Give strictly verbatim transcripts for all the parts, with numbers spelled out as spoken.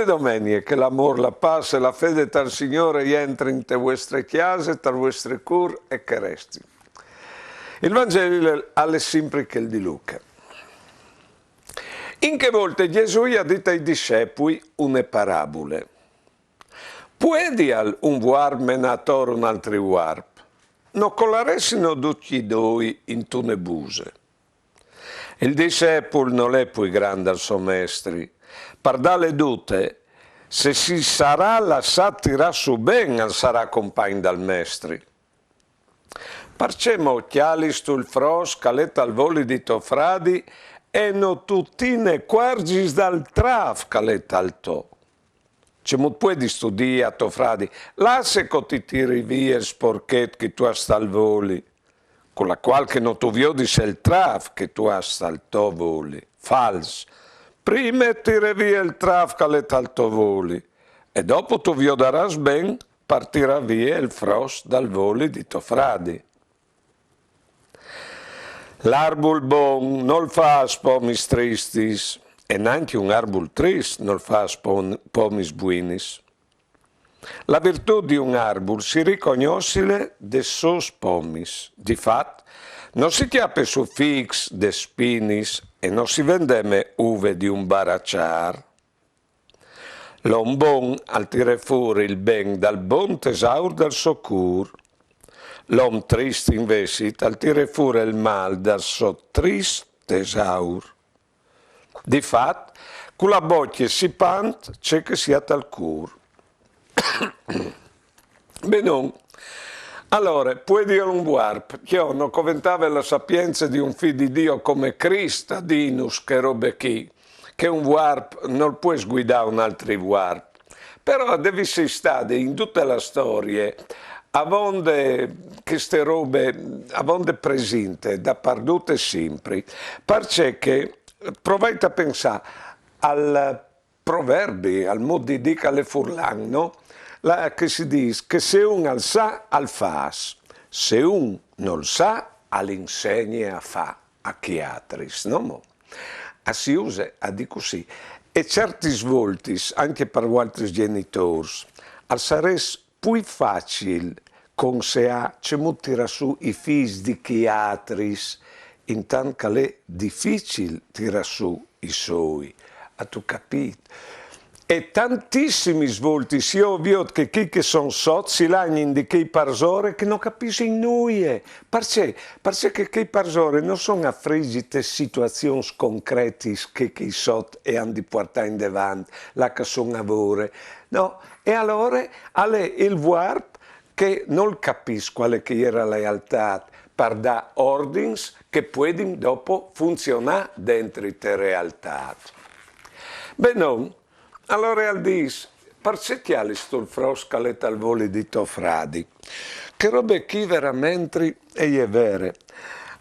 Domenie, che l'amôr, la pâs e la fede tal Signôr a jentrin te vuestre cjase, tal vuestri cûr e che a restin. Il Vangeli al è simpri chel di Luca. In chê volte Jesù i à dit ai dissepui une parabule. Puedial un vuarp menâ ator un altri vuarp? No colaressino ducj i doi intune buse? Il dissepul nol è plui grant dal so mestri. Par dâle dute, se si sarà lassât tirâ sù ben, al sarà compagn dal mestri. Parcè mo cjalistu il fros che al è tal voli di to fradi e no tu ti ne cuarzis dal trâf che al è tal to? Cemût puedistu dî a to fradi: lasse che o ti tiri vie il sporchet che tu âs tal voli, cu la cuâl che no tu viodis il trâf che tu âs tal to voli? Fals. Prime tire vie il trâf che al è tal to voli, e dopo tu viodarâs ben par tirâ vie il fros dal voli di to fradi. L'arbul bon nol fâs pomis tristis, e nancje un arbul trist nol fâs pon-, pomis buinis. La virtût di un arbul si ricognossile des sôs pomis. Di fat, no si cjape sù fics des spinis e no si vendeme uve di un baraçâr. L'om bon al tire fûr il ben dal bon tesaur dal so cûr. L'om trist invezit al tire fûr il mâl dal so trist tesaur. Di fat, cu la bocje si pant ce che si à tal cûr. Benon. Alore, puedial un vuarp? Cjo, no coventave la sapience di un fi di Diu come Crist a dînus chê robe chi, che un vuarp nol pues guidâ un altri vuarp. Però e devi jessi stade in dute la storie avonde cheste robe, avonde presinte dapardut e simpri, parcè che provait a pensâ al proverbi, al mût di dî che al è furlan, no? Là che si dîs che se un al sa, al fâs, se un nol sa, al insegne a fâ a chei altris, no mo? A si use a dî cussì. E ciertis voltis, ancje par vualtris gjenitôrs, al sarès plui facil conseâ cemût tirâ sù i fîs di chei altris, intant che al è dificil tirâ sù i soi. Âstu capît? E tantissimis voltis jo o viôt che chei che a son sot si lagnin di chei parsore che no capissin nuie. Parcè? Parcè che chei parsore no son a frigi tes situazions concretis che chei sot a àn di puartâ indevant, là che a son a vore. No? E alore al è il vuarp che nol capìs cuale che e jere la realtât, par dâ ordins che a puedin dopo funzionâ dentri te realtât. Benon, alore al dîs: parcè cjalistu il fros che al è tal voli di to fradi? Chê robe chi veramentri e je vere.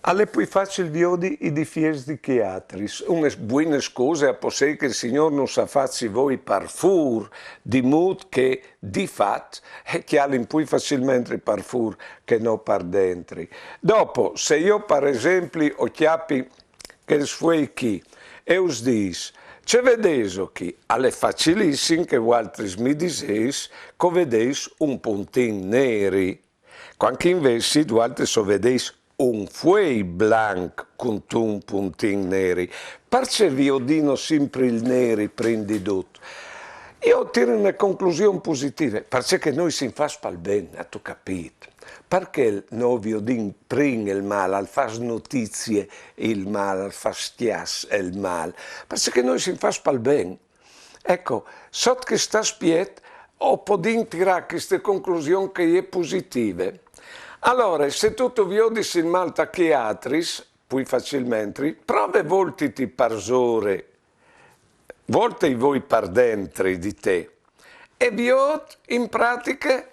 Al è plui facil viodi i difiets di chei altris. Une buine scuse e pues jessi che il Signôr nus à fats i voi par fûr, di mût che di fat e cjalin plui facilmentri par fûr che no par dentri. Dopo, se jo par esempli o cjapi chel sfuei chi e us dîs: ce vedêso chi? Al è facilissim che vualtris mi disês che o vedês un puntin neri. Cuant che invezit vualtris o vedês un fuei blanc cuntun puntin neri. Parcè viodìno simpri il neri prin di dut? Jo o tiri une conclusion positive, parcè che nô o sin fats pal ben, âstu capît? Parcè che no viodìn prin il mâl, al fâs notizie il mâl, al fâs cjase il mâl? Parcè che nô o sin fats pal ben. Eco, sot chest aspiet o podìn tirâ cheste conclusion che e je positive. Alore, se tu tu viodis il mâl ta chei altris, plui facilmentri, prove a voltiti parsore, volte i voi par dentri di te e viôt in pratiche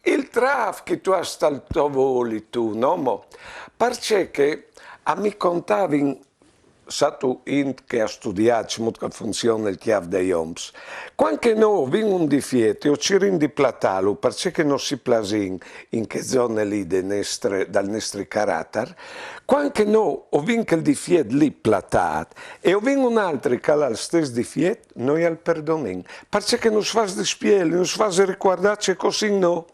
il trâf che tu âs tal to voli tu, no mo? Parcè che a mi contavin Sâstu int che à studiât cemût che al funzione il cjâf dai oms? Cuant che nô o vin un difiet e o cirìn di platâlu, parcè che no si plasìn in chê zone li de nestre, dal nestri caratar, cuant che nô o vin chel difiet li platât e o vin un altri che al à il stes difiet, nô al perdonìn, parcè che nus fâs dispieli, nus fâs ricuardâ ce che o sin nô.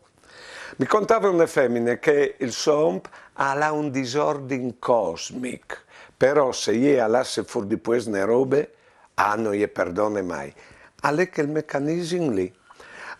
Mi contave une femine che il so om al à un disordin cosmic, però se jê al lasse fûr di puest une robe, ah, no je perdone mai. Al è chel mecanisim li.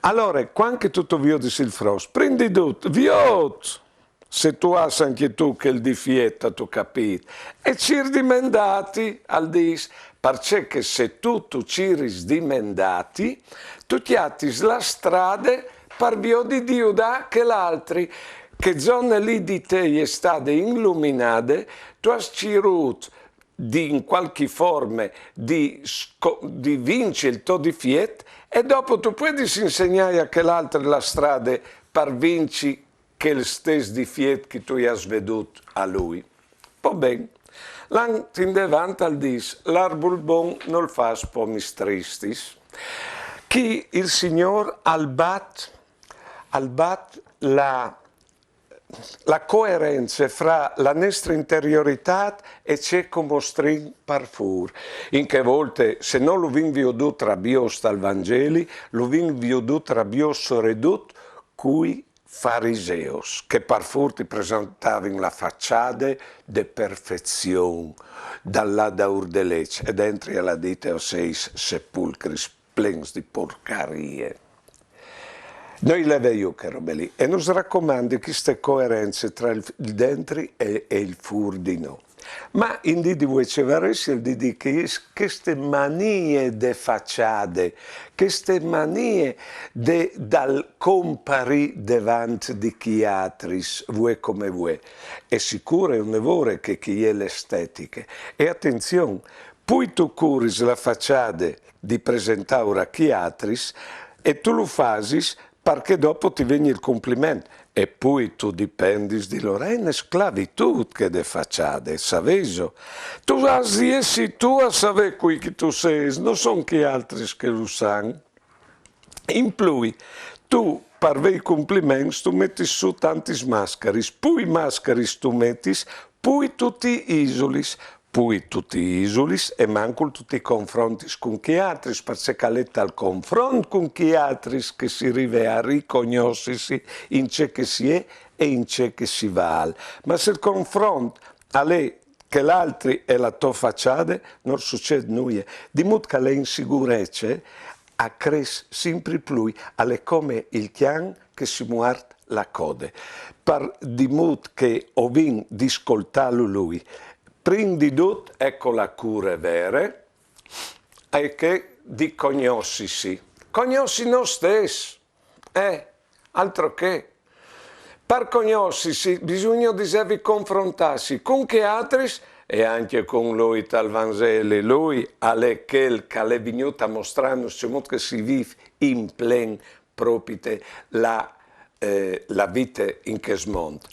Alore, cuant che tu tu viodis il fros, prin di dut, viôt se tu âs ancje tu chel difiet, âstu capît, e cîr di mendâti, al dîs, parcè che se tu tu ciris di mendâti, tu cjatis la strade par viodi di judâ chel altri. Chê zone li di te e je stade iluminade, tu âs cirût di, in cualchi forme, di sco-, di vinci il to difiet, e dopo tu puedis insegnâi a chel altri la strade par vinci chel stes difiet che tu i âs vedût a lui. Po ben, lant indevant al dîs, l'arbul bon nol fâs pomis tristis. Chi il Signôr al bat, al bat la, la coerence fra la nestre interioritât e ce che o mostrìn par fûr. In chê volte, se no lu vin viodût rabiôs tal Vangeli, lu vin viodût rabiôs soredut cui fariseus, che par fûr ti presentavin la façade de perfezion, dal ladaur de leç, e dentri al à dite o seis sepulcris plens di porcarie. No i leve jù chê robe li, e nus racomandi cheste coerence tra il, il dentri e, e il fûr di nô. Ma in dì di vuê ce varessie di dî che cheste manie de façade, cheste manie de, dal comparî devant di chei altris, vuê come vuê, e sicûr e une vore che, che e je l'estetiche. E atenzion, plui tu curis la façade di presentâur a chei altris, e tu lu fasis parcè che dopo ti vegni il compliment. E plui tu dipendis di lôr. Al è une sclavitût chê de façade, savêso? Tu âs di jessi tu a savê cui che tu sês, no son chei altris che lu san. In plui, tu, par vê i compliments, tu metis sù tantis mascaris, plui mascaris tu metis, plui tu ti isolis, plui tu ti isolis e mancul tu ti confrontis cun chei altris, parcè che al è tal confront cun chei altris che si rive a ricognossisi in ce che si è e in ce che si vâl. Ma se il confront al è chel altri e la tô façade, nol sucêt nuie. Di mût che la insigurece a cres simpri plui, al è come il cjan che si muart la code. Par, di mût che o vin di scoltâlu lui. Prin di dut, eco la cure vere, e je chê di cognossisi. Cognossi nô stes. Eh, altro che. Par cognossisi, bisugne disêvi confrontâsi cun chei altris e ancje cun lui tal Vangeli. Lui al è chel che al è vignût a mostrânus cemût che si vîf in plen propite la, eh, la vite in chest mont.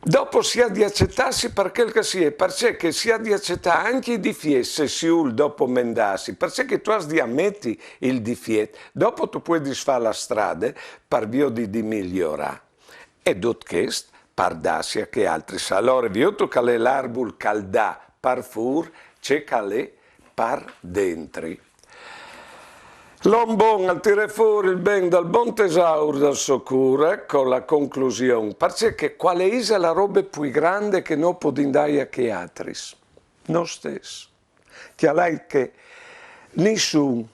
Dopo si à di acetâsi par chel che si è, parcè che si à di acetâ ancje i difiets, se si vûl dopo mendâsi, parcè che tu âs di ameti il difiet, dopo tu puedis fâ la strade par viodi di migliorâ. E dut chest par dâsi a chei altris. Alore, viôt che al è l'arbul che al dà par fûr, ce che al è par dentri. L'om bon al tire fûr il ben dal bon tesaur dal so cûr, eco la conclusion, parcè che cuale ise la robe plui grande che nô podìn dâi a chei altris? Nô stes. Cjalait che nissun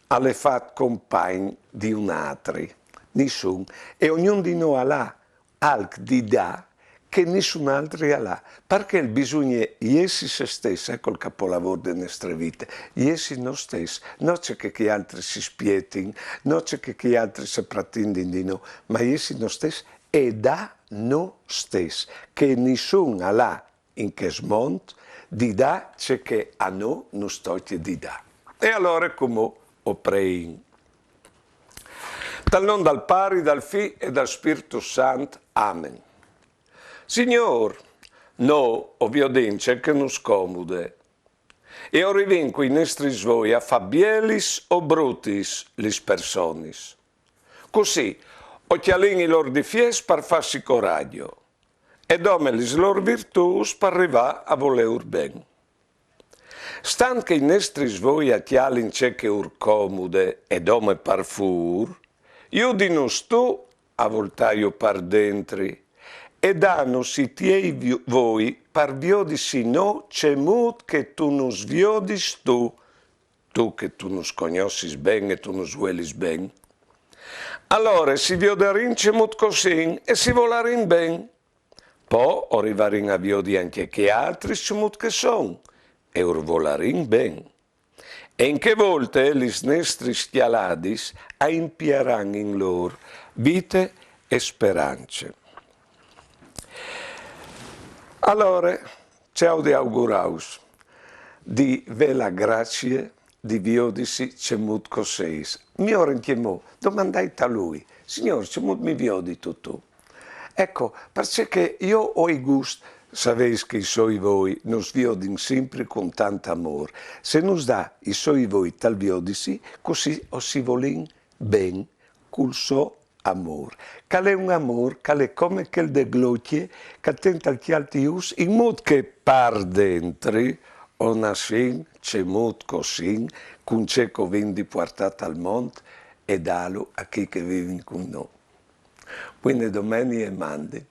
al è fat compagn di un altri, nissun, e ognun di nô al à alc di dâ che nissun altri al à, parcè che bisugne jessi se stes, eco il capolavôr de nestre vite, jessi nô stes, no ce che chei altris si spietin, no ce che chei altris a pretindin di nô, ma jessi nô stes e dâ nô stes, che nissun al à in chest mont di dâ ce che a nô nus tocje di dâ. E alore cumò o preìn. Tal non dal Pari, dal Fi e dal Spirtu Sant. Amen. Signôr, nô o viodìn ce che nus comude, E o rivìn cui nestris voi a fâ bielis o brutis lis personis. Cussì, o cjalìn i lôr difiets par fâsi coragjo, e dome lis lôr virtûts par rivâ a volêur ben. Stant che i nestris voi a cjalin ce che ur comude e dome par fûr, judinus tu a voltâju par dentri, e danus i tiei vi-, voi par viodisi nô cemût che tu nus viodis tu, tu che tu nus cognossis ben e tu nus vuelis ben. Alore si viodarìn cemût che o sin e si volarìn ben. Po o rivarìn a viodi ancje chei altris cemût che son, e ur volarìn ben. E in chê volte lis nestris cjaladis a impiaran in lôr vite e sperance. Alore, ce aio di augurâus? Di vê la gracie di viodisi cemût che o seis. Miôr ancjemò, domandait a lui: Signôr, cemût mi viodistu tu? Eco, parcè che jo o ai gust, saveis che i soi voi nus viodin simpri cun tant amôr. Se nus da i soi voi tal viodisi, cussì o si volìn ben cul so amôr. Che al è un amôr, che al è come chel de glocje, che al ten tal cjâl ti jus, in mût che par dentri o nassìn cemût che o sin, cun ce che o vin di puartâ tal mont e dâlu a chei che a vivin cun nô. Buine domenie e mandi.